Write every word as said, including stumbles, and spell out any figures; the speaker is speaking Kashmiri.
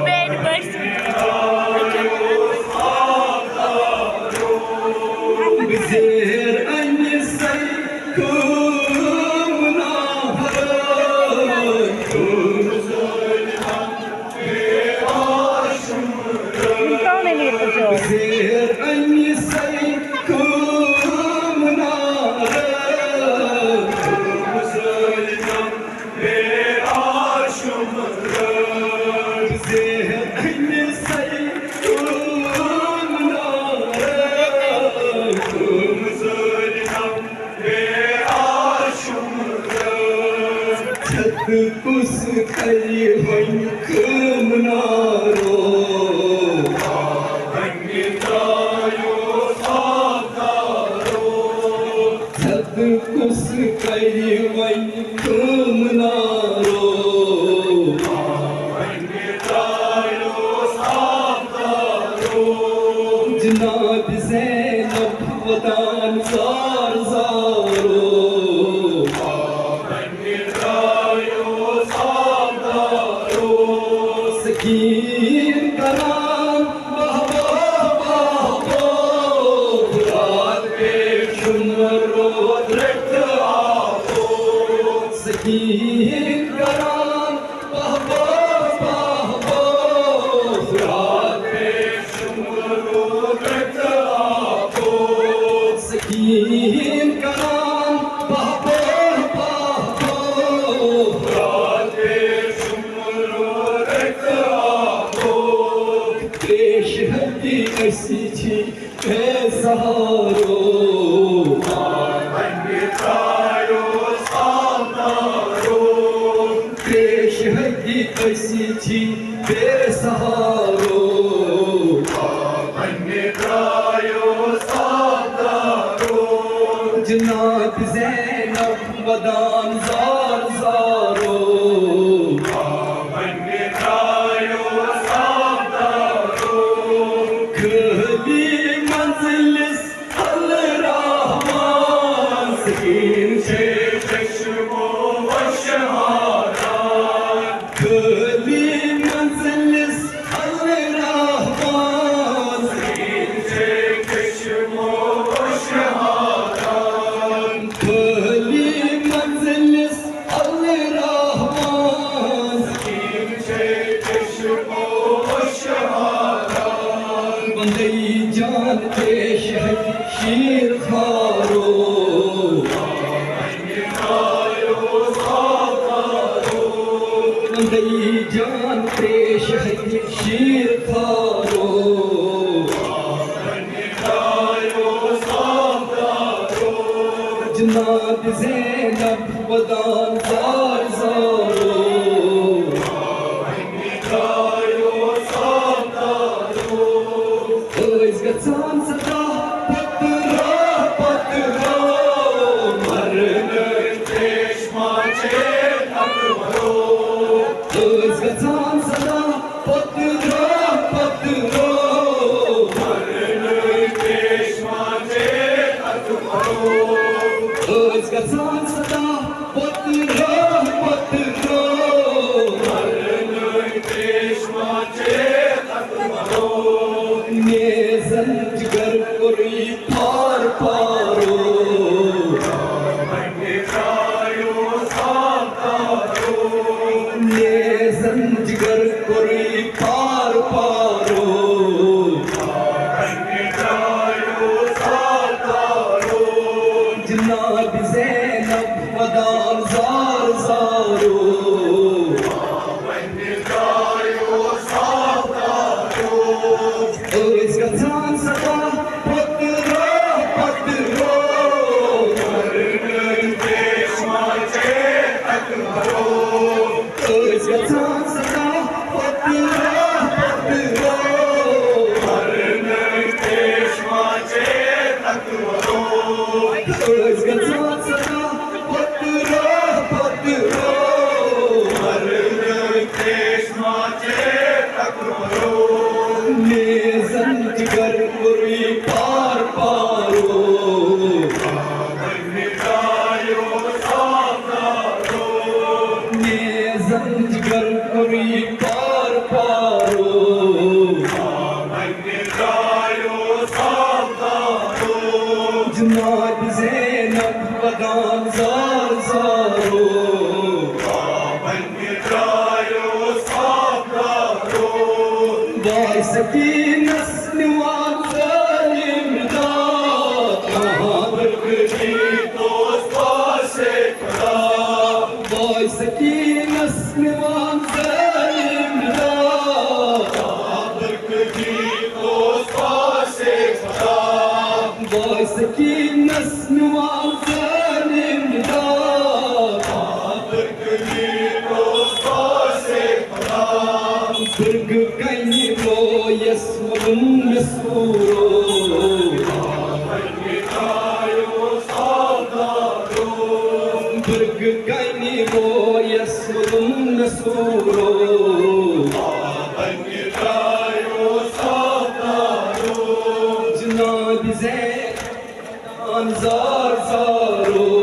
بینڈ پٲٹھۍ۔ زیر انہِ سَے کٲم ناہرٲے۔ کون ہے میرے کو جو؟ زیر انہِ سَے کٲم ناہرٲے۔ بے آشم رب، زیر انہِ سَے کٲم ناہرٲے۔ بے آشم رب۔ ژھٮ۪تہٕ کُس کرِ وۄنۍ کٲم نارو؟ وۄنۍ ترٛایو ساکارو۔ ژھٮ۪تہٕ کُس کرِ وۄنۍ کٲم نارو؟ وۄنۍ ترٛایو ساکارو۔ جناب زینب ودان زار زارو۔ سکین کران بہبو بہبو، رات پیش شمرو درت آبو۔ سکین کران بہبو بہبو، رات پیش سکین کران بہبو بہبو۔ پیش ہتی اسی چھی بے سہارو۔ پیش ہتی اسی چھی بے سہارو۔ جناب زینب ودان زار زارو۔ خٲلی منزلس الرحمان سکین چھے چشمو وشہارا۔ خٲلی منزلس الرحمان سکین چھے چشمو وشہارا۔ خٲلی منزلس الرحمان سکین چھے چشمو وشہارا۔ بندئی جان پیش ہے شیر خارو۔ بندئی جان پیش ہے شیر خارو۔ جناب زینب ودان زار زارو۔ ٲسۍ گژھان سدا پتہٕ راہ پتہٕ راہ، مرنٕے پیش ما چھے تتھ برو۔ ٲسۍ گژھان سدا پتہٕ راہ پتہٕ راہ، مرنٕے پیش ما چھے تتھ برو۔ ٲسۍ گژھان سدا پتہٕ راہ پتہٕ راہ، مرنٕے پیش ما چھے تتھ برو۔ نیزن جگر کوٚرُے پار پارو۔ نیزن جگر کوٚرُے پار پارو۔ جناب زینب ودان زار زارو۔ ٲسۍ گژھان سدا پتہٕ راہ پتہٕ راہ، ٲسۍ گژھان سدا پتہٕ راہ پتہٕ راہ، ٲسۍ گژھان سدا پتہٕ راہ پتہٕ راہ، نیزن جگر کوٚرُے پار پارو۔ نیزن جگر کوٚرُے پار پارو۔ واے سکیٖنس نِوان ظٲلِم داد، کانٛہہ برکتی اوس پاسے خۄدا۔ واے سکیٖنس نِوان ظٲلِم داد، کانٛہہ برکتی اوس پاسے خۄدا۔ واے سکیٖنس نِوان ظٲلِم داد، کانٛہہ برکتی اوس پاسے خۄدا۔ برگہٕ کنہِ رویس ووٚنُن مےٚ سوٗرو۔ برگہٕ کنہِ رویس ووٚنُن مےٚ سوٗرو۔ جناب زین زار زارو۔